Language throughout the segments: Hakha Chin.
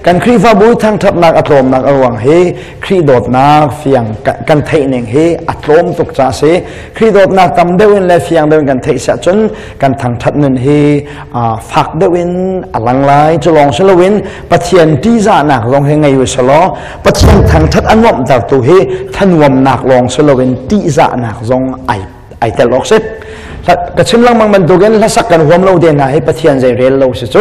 Kan Khrihfabu thangṭhatnak a tlawmnak a ruang hi Khrih dawtnak fiang kan theih ning hi a tlawm tuk ca si. Khrih dawtnak tam deuh in le fiang deuh in kan theih siah cun kan thangṭhat nun hi fak deuh in a lang lai. Cu lawng si loin Pathian ṭihzahnak zong hi ngei u selaw Pathian thangṭhat a nuamhtertu hi thanuamnak lawng si loin ṭihzahnak zong ai ai tel awk si. Ka chim lengmang bantukin hlasak kan huam lo te hna hi Pathian zei rel lo si cu.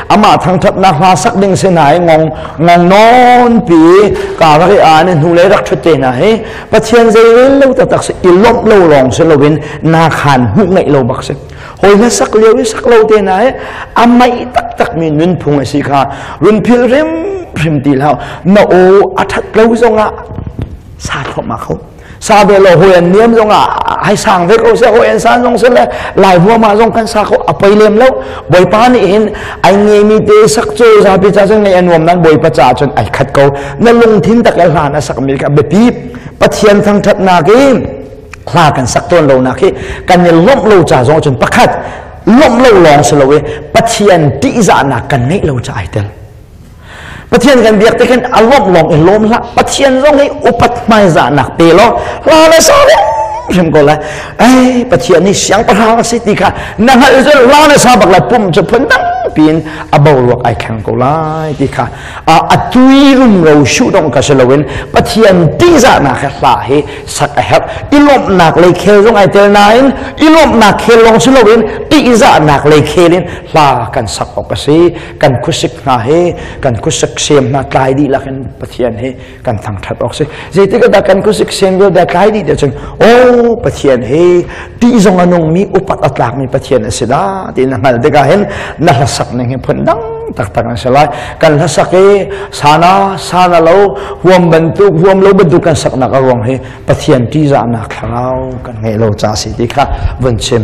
Amah thangṭhatnak hla sak ding si hna hi ngong ngong nawn pi ka rak i a ni hnu le rak ṭhut te hna hi Pathian zei rel lo taktak si i lawmh lo lawng si loin na khan hmuh ngeih lo bak si. Hawi hla sak lio i sak lo te hna hi a maih taktak mi nunphung a si kha run phil hrim hrim ti hlah. Na aw a ṭhat lo zongah sa thluahmah kho. Sa ve lo hoi an niam zong ah hai sang ve ko se hoi an san zong se le lai huama zong kan sa ko a poi lem lo. Bawipa nih hin ai nge mi te sak cu zapi ca cun ngei a nuam nan Bawipa ca cun ai khat ko. Na lungthin tak le hla na sak mi kha biapi. Pathian thangthatnak i hla kan sak tawn lo nak hi kan i lawmh lo ca zong cun pakhat lawmh lo lawng si lo i Pathian ṭihzahnak kan ngeih lo ca ai tel. Pathian kan biak te khin a lawmh lawng in lawm hlah. Pathian zong hi upat hmaizahnak pe law hla le sa hrim ko lai. Ei Pathian nih siangpahrang a si ti kha na hngalh cun hla le sa bak lai pum cu phun dang piin a boruak ai thleng ko lai ti kha a tui rumro shuh dong ka si loin Pathian tihzahnak he hla hi sak a herh. I lawmhnak lei khel zong ai tel nain i lawmhnak khel lawng si loin tihzahnak lei khel in hla kan sak awk a si. Kan khuasik hna hi kan khuasik sem hna tlai dih lak in Pathian hi kan thangthat awk si. Zeitik dah kan khuasik sem vialte tlai dih te cun o Pathian hi tih zong a nungmi upat a tlakmi Pathian a si dah ti na hngalh tikah hin na hlasak ning hi phun dang taktak an si lai. Kan hlasak i sana sana lo huam bantuk huam lo bantuk kan saknak a ruang hi Pathian ṭihzahnak thlarau kan ngeih lo ca si ti kha vun chim.